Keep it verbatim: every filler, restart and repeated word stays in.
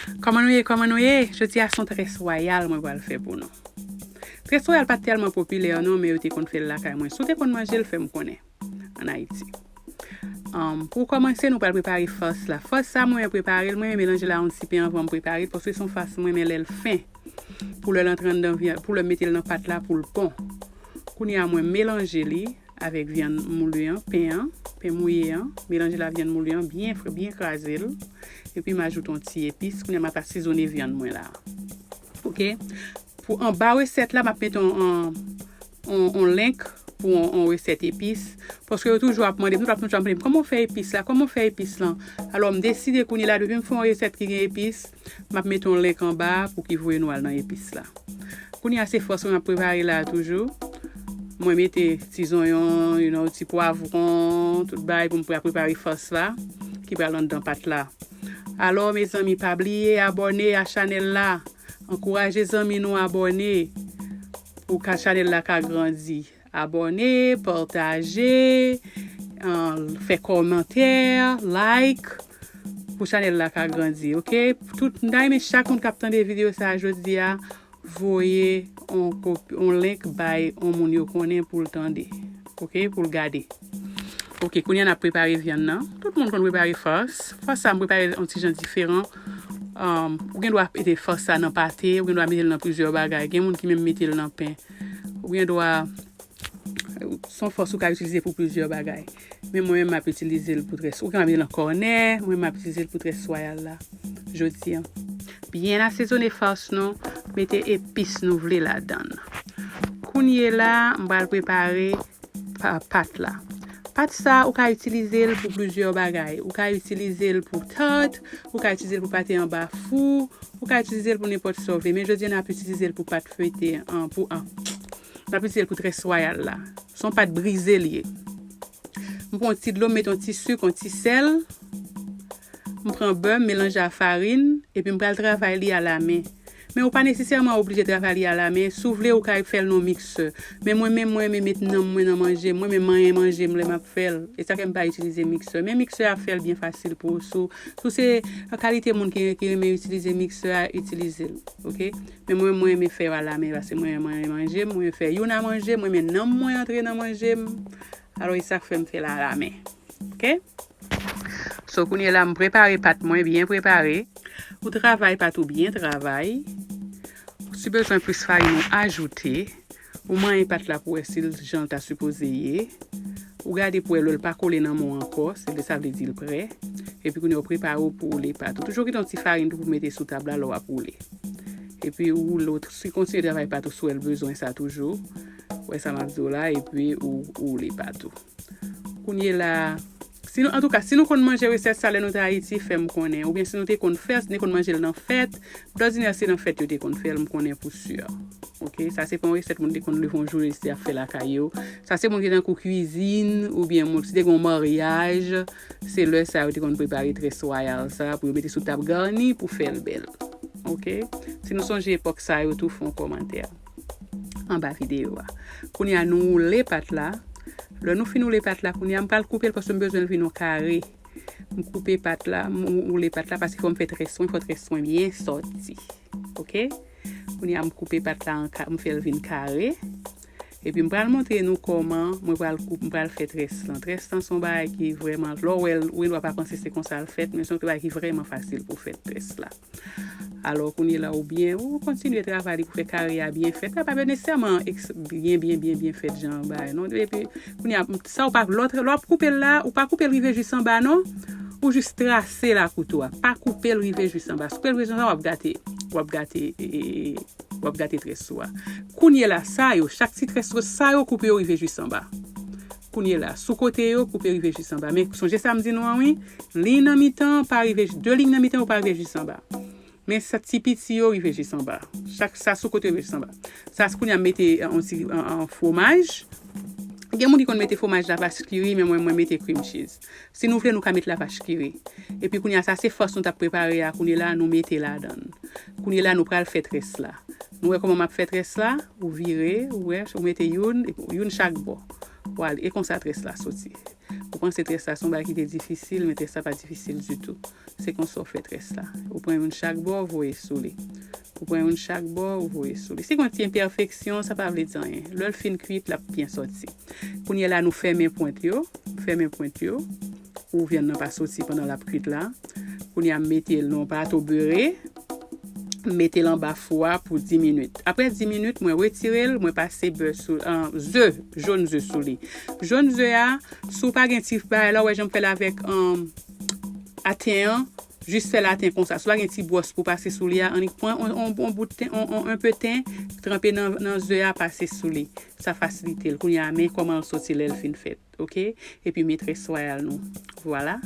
Kòman nou ye? Kòman nou ye? Jodi a se yon très royal mwen pral fè pou nou. Très royal pa t tèlman popilè non, men yo te konn fè l lakay mwen. Si w te konn manje l, fè m konnen ann Ayiti. Um, pou kòmanse, nou pral prepare fas la. Fas sa, mwen menm prepare l, mwen menm melanje l a yon ti pen anvan m prepare l, paske se yon fas mwen renmen lè l fen. Pou lè l antre anndan vyan, pou lè m mete l nan pat la pou l bon. Kounye a, mwen melanje li avèk vyann mouli an, pen an, pen mouye an, melanje l a vyann mouli an, byen fre, byen kraze l. Epi m ajoute yon ti epis, kounye a m ap asezone vyann mwen la. Oke? Pou anba resèt la, m ap mete yon, yon, yon, yon link pou yon, yon resèt epis. Paske yo toujou ap mande m, tout ap toujou ap mande m, kòman w fè epis la? Kòman w fè epis lan? Alò, m deside kounye la, depi m fè yon resèt ki gen epis, m ap mete yon link anba pou ki voye nou al nan epis la. Kounye a se fas mwen ap prepare la toujou. Mwen mete ti zonyon, you know, ti pwavwon, tout bagay pou m pre-, prepare fas la ki pral anndan pat la. Alò, mezanmi, pa bliye abòne a chanèl la. Ankouraje zanmi nou abòne pou ka chanèl la ka grandi. Abòne, pataje, an, fè kòmantè, like, pou chanèl la ka grandi, oke? Tout, m ta renmen chak moun k ap tande videyo sa a jodi a, voye yon kopi, yon link bay yon moun yo konnen pou l tande, oke? Pou l gade. Oke, kounye a n ap prepare vyann nan. Tout moun konn prepare fas. Fas sa, m prepare yon ti jan diferan. Um, ou gen dwa mete fas sa nan pate, ou gen dwa mete l nan plizyè bagay. Gen moun ki menm mete l nan pen. Ou gen dwa, se yon fas ou ka itilize pou plizyè bagay. Men mwen menm, m ap itilize l pou très, ou ka mete l nan kònè, mwen, m ap itilize l pou très royal la. Jodi a. Byen asezone fas nou, mete epis nou vle ladan l. Kounye la, m pral prepare pa-, pat la. Pat sa, ou ka itilize l pou plizyè bagay. Ou ka itilize l pou tart, ou ka itilize l pou pate anba fou, ou ka itilize l pou nenpòt sa w vle. Men jodi a, n ap itilize l pou pat feyte, an, pou, an, n ap itilize l pou très royal la. Se yon pat brize l ye. M pran yon ti dlo, m mete yon ti sik, yon ti sèl. M pran bè, m melanje a farin, epi m pral travay li alamen. Men ou pa nesesèman oblije travay li alamen. Si w vle, ou ka fè l nan miksè. Men mwen menm, mwen renmen met nanm mwen nan manje m. Mwen menm manyen manje m lè m ap fè l. E sa fè m pa itilize miksè. Men miksè a fè l byen fasil pou ou. Si w, si w se kalite moun ki, ki renmen itilize miksè a, itilize l. Oke? Men mwen, mwen renmen fè yo alamen, paske mwen renmen manyen manje m. Mwen fè youn a manje m, mwen renmen nanm mwen antre nan manje m. Alò, e sa k fè m fè l alamen. Oke? So, kounye la, m prepare pat mwen, byen prepare. Ou travay pat ou byen travay. Si bezwen plis farin, ou ajoute. Ou manyen pat la pou wè si l jan l ta sipoze ye. Ou gade pou wè lè l pa kole nan men w ankò, se, sa vle di l prè. Epi kounye a, ou prepare w pou woule pat ou. Toujou kite yon ti farin tou pou mete sou tab la lè w ap woule. Epi ou woule, ou si kontinye travay pat ou si w wè l bezwen sa toujou. Ou wè sa m ap di w la, epi ou, ou woule pat ou. Kounye la, si nou, antouka, si nou konn manje resèt sa lè nou te Ayiti, fè m konnen. Oubyen si nou te konn fè l, si nou te konn manje l nan fèt, dòdinè se nan fèt yo te konn fè l, m konnen pou si. Oke, sa se pa yon resèt moun te konn leve yon jou, yo te ap fè lakay yo. Sa se moun ki te nan kou kwizin, oubyen moun, si te gen yon maryaj, se lè sa yo te konn prepare très royal sa, pou yo mete sou tab gani, pou fè l bèl. Oke? Si nou sonje epòk sa yo tou, fè yon kòmantè anba videyo a. Kounye a, nou woule pat la. Lè nou fin woule pat la, kounye a, m pral koupe l paske m bezwen l vin yon kare. M koupe pat la, m woule pat la paske fò m fè très mwen, fò très mwen byen sòti. Oke? Kounye a, m koupe pat la an ka-, m fè l vin kare. Epi m pral montre nou kòman mwen pral koup, m pral fè très lan. Très lan se yon bagay ki vrèman, lè w wè l, ou gendwa pa panse se konsa l fèt, men se yon bagay ki vrèman fasil pou fè très la. Alò, kounye la, ou byen, ou kontinye travay li pou fè kare a byen fèt. Travay pa nesesèman eks-, byen, byen, byen, byen fèt jan bagay, non. Epi, kounye a, sa ou pa, lè w, lè w ap koupe l la, ou pa koupe l rive jis anba, non. Ou jis trase l ak kouto a. Pa koupe l rive jis anba. Si w koupe l rive jis anba, w ap gate, w ap gate, e, e, e, w ap gate très ou a. Kounye la, sa yo, chak ti très, sa yo koupe yo rive jis anba. Kounye la, sou kote yo, koupe rive jis anba. Men sonje sa m di nou an, wi. Liy nan mitan, pa rive, de liy nan mitan yo pa rive jis anba. Men sa ti piti yo rive jis anba. Chak sa sou kote yo rive jis anba. Sa, kounye a m mete, eh, yon ti, eh, eh, fwomaj. Gen moun ki konn mete fwomaj la vache qui rit, men mwen, mwen mete cream cheese. Si nou vle, nou ka met la vache qui rit. Epi kounye a, sa se fas nou t ap prepare a, kounye la, nou mete ladan l. Kounye la, nou pral fè très la. Nou wè kòman m ap fè très la? Ou vire, ou wè, ou mete youn, youn chak bò. Ou ale, e konsa très la soti. Ou panse très la se yon bagay ki te difisil, men très la pa difisil ditou. Se konsa w fè très la. Ou pran youn chak bò, ou voye sou li. Ou pran youn chak bò, ou voye sou li. Si gen yon ti enpèfeksyon, sa pa vle di anyen. Lè l fin kwit, l ap byen sòti. Kounye a la, nou fèmen pwent yo. Fèmen pwent yo. Pou vyann nan pa soti pandan l ap kwit la. Kounye a, m mete l nan yon plato bere. M mete l anba fou a pou dis minit. Apre dis minit, mwen retire l, mwen pase bè sou, an, ze, jòn ze sou li. Jòn ze a, si w pa gen ti bagay la, w wè jan m fè l avèk, an, aten an, jis fè l aten konsa. Si w pa gen ti bwòs pou pase sou li a, annik pran on, on, on bout ten, on, on, un peu ten, tranpe nan, nan ze a, pase sou li. Sa fasilite l. Kounye a, men kòman l soti lè l fin fèt. Oke? Epi met très royal nou. Vwala.